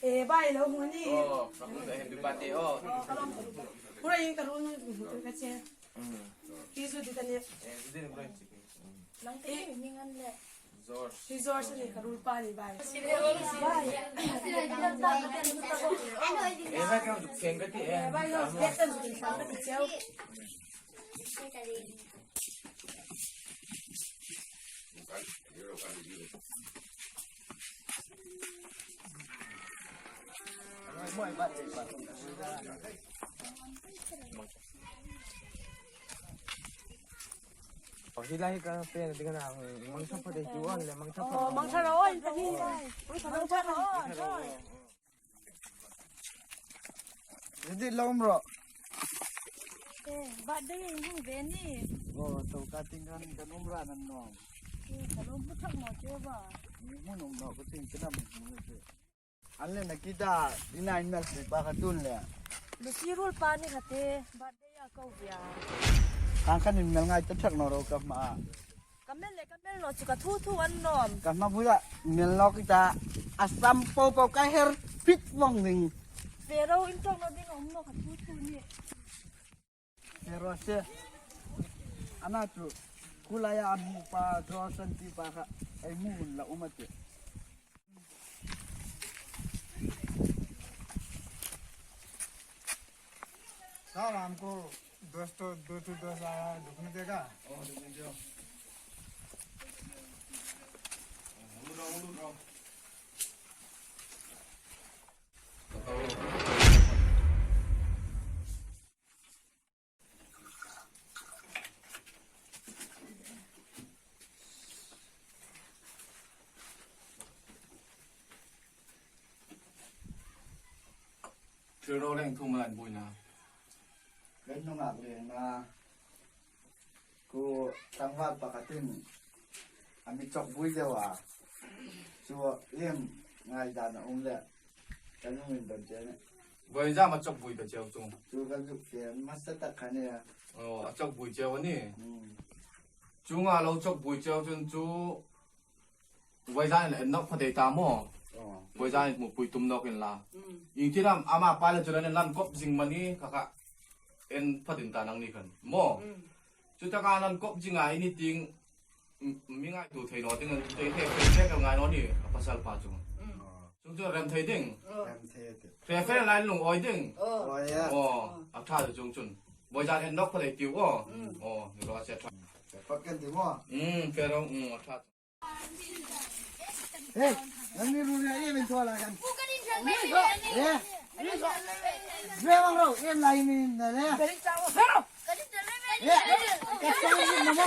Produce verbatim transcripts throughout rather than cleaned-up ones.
Eh, bai lo hmu ni. Oh, ka hmu dai, happy birthday, oh. Hura ing ka ruol nu ka che. Mm. Hi zu di ta ni. Eh, zu di ni, bro. Nang te mi ngan le. George. Hi George ni ka ruol pa ni bai. Bai. Eh, bai ka zu keng ka ti, eh. Bai lo, bai ka zu keng ka ti cheu. Oh, hi lai ka pe na ding na, mangtha pha dei tu an le, mangtha pha. Oh, mangtha ro an ta ni. Mangtha ro. Ready lo um ro. Eh, birthday in hung ve ni. Oh, to ka ting kan kan um ra nan no. Eh, ka lawm hmu thak naw che ba. Ni hmu nuom naw ka ting ka dam hmu che. An le na kita, ina in mel si pa ka tun le. Lucy ruol pa ni ka ti, birthday a ko via. Kan kan in mel ngai ta thak naw ro ka hma. Ka mel le ka mel naw chu ka thu thu an nawm. Ka hma buya mel naw kita a sam po po ka her phit vong ning. Pharaoh in tawk naw ding um naw ka thu thu ni. Pharaoh se. Ana chu. Kulai a hmu pa Johnson ti pa kha. Ei hmu hun la um a ti. Sir, हमको दोस्तों, दो ठो दोस्त आया है, रुकने देगा? और रुकने दो। Thil ro leng thu malan buoina. Kan nungak leng na. Ku tangval pakhatin a mi chawk bui deu a. Chu lem ngai dan a um le. Kan nung in don che ne. Voi zam a chawk bui ka cheu chu. Chu kan zuk fe masa tak kha ne. Oh, a chawk bui cheu a ni. Hmm. Chu nga lo chawk bui cheu chun chu Voizan en nawk pha dei ta maw? Oh. Voizan hmu pui tum nawk inla. Mm. Ieng ti am ama pa le chu an kop zing mani kha kha en pha ding ta nang ni khan. Maw? Mm. Chu taka an kop zing a i ni ting, m-, mi ngaituo thei naw ding an ti thei thei thei ngai naw ni a pasal pa chu. Mm. Chung chu rem thei ding. Oh. Rem thei ti. Fe fe lai lung awi ding. Oh. Awi a. Oh, a ṭha chu chung chun. Voizan en nawk pha dei tiu aw. Mm. Oh, ni lo a che ṭha. Fe pha kan ti maw? Mm, fe ro, mm, a ṭha. Eh, nangni ruol ri a, eh, min thua la kan. Eh, eh, bang ro, eh, lai min na le. Eh, ka sa ni na ma.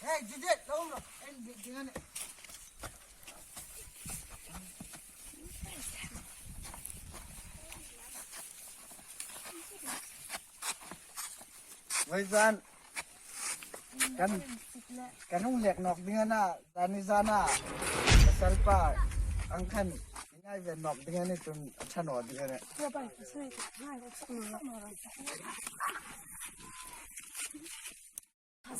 Eh, Judith, lo ro, eh, di, di ngane. Voizan kan, kan hung lek nawk ding a na, zani zana, pasal pa, ang khan, ngai ve nawk ding a ni chun, a ṭha naw ding a ni.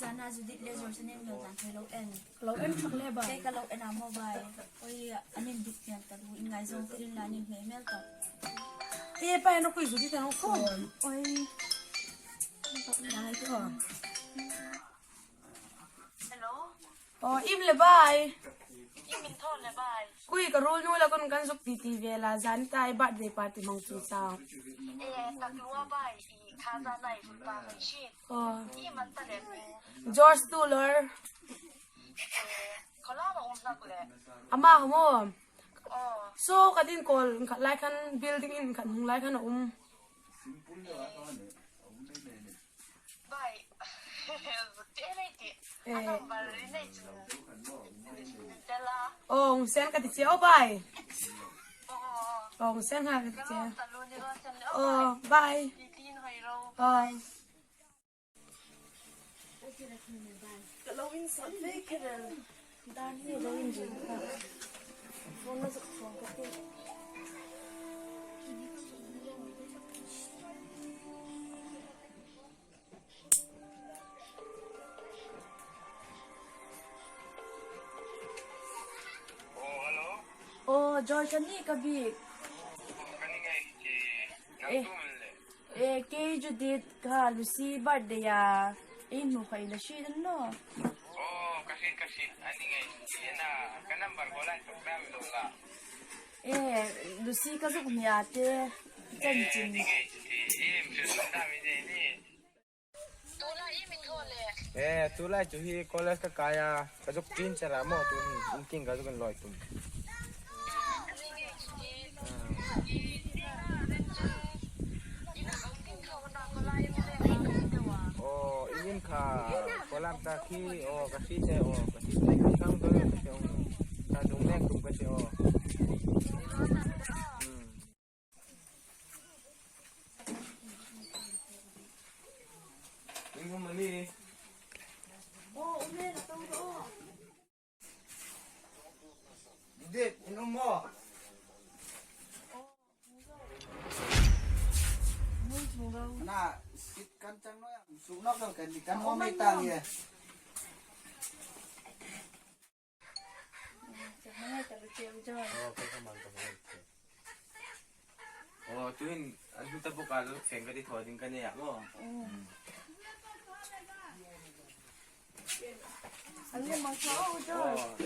Zana Judith le George an inmel dan thei lo en. Lo en thak le bai. Kei ka lo en a maw bai. Oi, an indik pian ta lu, inngaizawng tirin la an inhmei mel ta. Te pai naw khui Judith an phone. Oi. Dai ko. Hello. Oh, im le bai. Im in thaw le bai. Khui ka ruol nu la kun kan zuk ti ti ve la, zan tai birthday party hmang chu sa. Eh, tak lua bai, i kha za nai zul ta mai shi. Oh. I man ta le. George Tuller. Eh, khola ma um nak le. Ama hmo. Oh. So, ka din kol, ka lai khan building in kan hung lai khan a um. Simple le a ta ne. Bai. Zuk te nei ti. Eh. A number nei chu. Tela. Oh, hung send ka ti che, oh, bai. Oh. Oh, hung send ka ti che. Ka lo ta lo ni lo send le. Oh, bai. Ti tin hoi ro. Oh. Ka lo insak ve kher el. Dan hi lo inring ka. Phone la zuk phone ka ti. Joy, ka ni ka bik. Eh, eh, kei Judith ka Lucy birthday a. Ei hmu khai la shi dan no. Oh, ka hriet, ka hriet. A ni ngai, ena, ka number ko la, ka program lo la. Eh, Lucy ka zuk ni a te. Chan chin. Eh, ni ngai, eh, em, chu ta mi de ni. Tulai i mi thaw le. Eh, tulai chu hi college ka kai a, ka zuk tin chara mo tu hi, in king ka zuk in loi tum. Oh, in in kha, kolam ta khi, oh, ka si te, oh, ka si te, ka sang to, ka si, oh, ka dung lek tum ka si, oh. Hmm. Ring home ani. Didit, in um mo. Na, sit kan chang no yang, suk nok kan di kan mo mai tang ye. Oh, tuhin, an hmu ta bawk a, lo feng ka ti thaw ding ka nei a maw. Mm. An le mang thaw, Joy. Oh.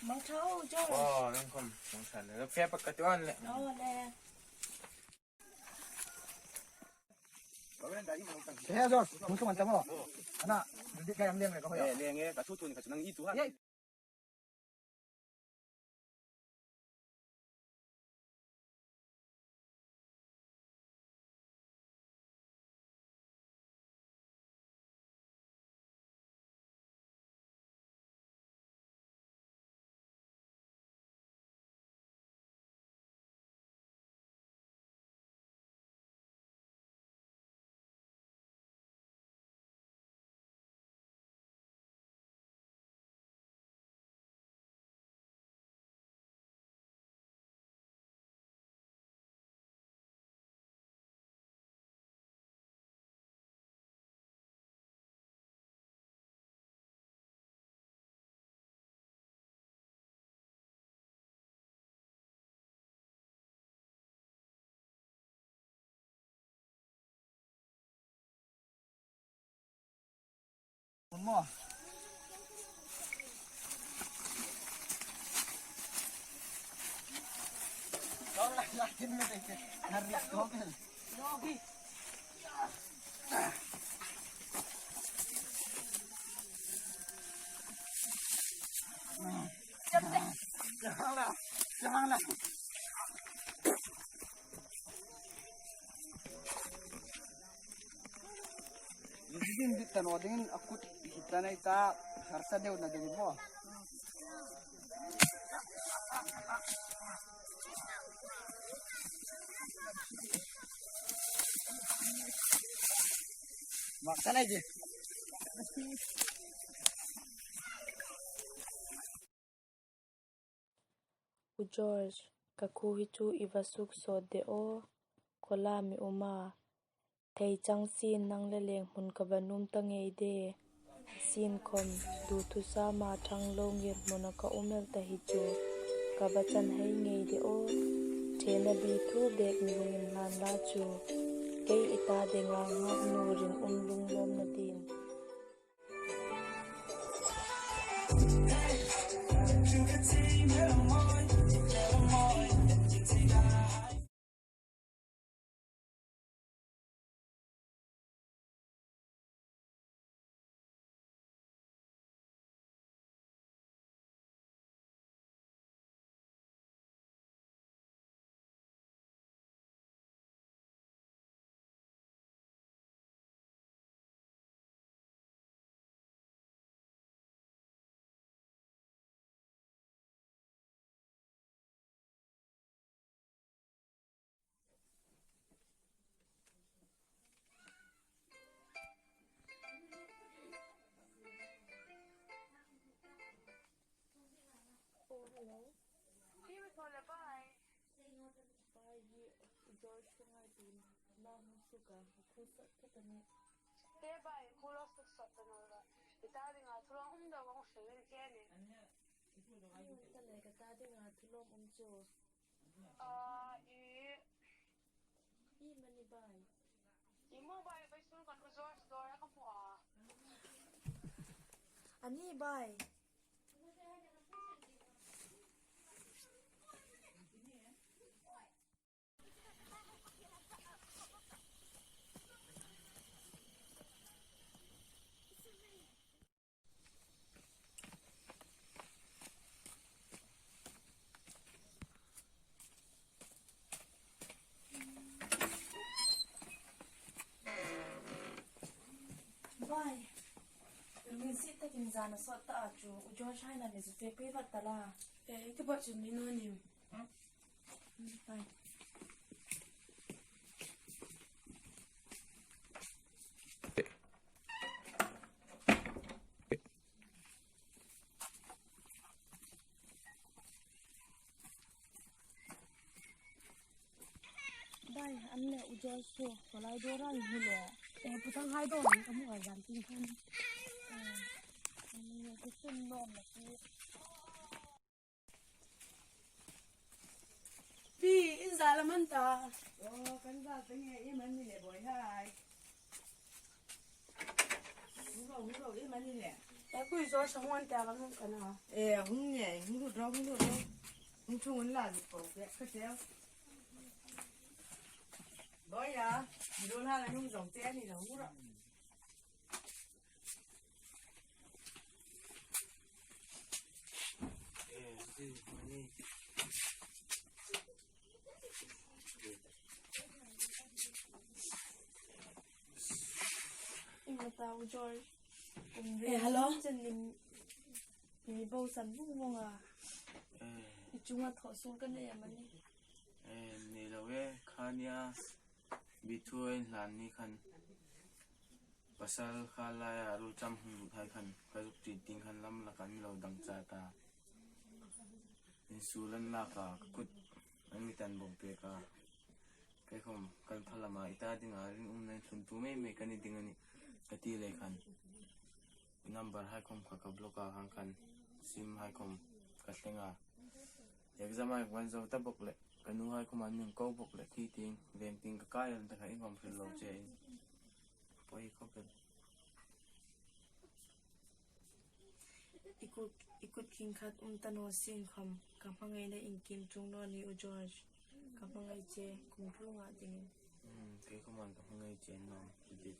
Mang thaw, Joy. Oh, nang khom, mang thaw le. Lo fe pak ka ti an le. Oh, le. He, Josh, hung sung an ta maw. Ana, dudit ka yang leng le ka hoya. Eh, leng e, ka thu thu ni ka chu nang i tu ha. Ye. Din dit ta naw dingin a kut hi ta nei ta, harsa deu na ding mo. Mak ta nei di. U George, ka khuo hi chu i va suk sawt de aw, khaw la mi um a. Thei chang sin nang le leng hmun ka va nuom ta ngei de. Sin khom, tu thu sa ma thang lo ngir hmuna ka um el ta hi chu. Ka va chan hei ngei de aw. Thena bi thu bek mi lungin hlan la chu. Kei i ta de ngang ngak nu ring um lung lom na din. Oh, hello. Hi, mi thaw le bai. Bai hi, George ka ngai tin, na hmu suk a, khu sat ka ta ni. Te bai, khu lo suk sat ta naw la. I ta dinga thu lo um deu ka hmu suk in ke ni. Ka ta dinga thu lawm um chu. Ah, i. I mani bai. I mobile bai sur kan resort store a ka hmu a. Ani bai. Bai. Min sit takin zana sawt ta a chu, u George hai na mi zu fe pui vat ta la. Eh, ka ba chu mi no ni. Bai. Bai, an le u George chu, ko lai dawr a ni le. Eh, pu Thanghai dawr ni ka hmu a zan tin khan. Eh, an le ka sun lawm na ki. Pi, in zal a man ta. Oh, kan zal ta nge, i man ni le boi hai. Hung ro, hung ro, i man ni le. E, kui zo sa hung an ta kan hung kan a. E, hung nge, hung ro, hung ro. Hung chung un la, ko ke, ka te. Boi ya, ro la, hung zong te ni lo, hung ro. Inga ta u Joy. Eh, hello. Chen nim ni bo san vung vung a. Eh. I chunga thaw sung ka nei am a ni? Eh, nei lo e, kha nia. Bithuin hlan ni khan pasal kha laia rul cham hung lut hai khan ka zuk ṭi ding khan lam la kan lo dang cha ta. Insul an lak a, ka kut an mi tan bawm pek a. Kei khom kan phalam a, i ta dinga ring um nei thlun tu mei mei ka ni ding a nih ka ti lei khan. Number hai khom kha ka block a, hang khan sim hai khom ka thleng a. Exam hai kan zo ta bawk le, ka nu hai khom an min ko bawk le, khi ting, veng ting ka kai an ta kha in khom hril lo che in. Poi khop le. I kut, i kut khing khat um ta naw sien khom, ka hmangaina inkim ṭung naw ni u George. Ka hmangai che, kum ṭhul nga dingin. Hmm, kei khom an ka hmangai che naw, i dit.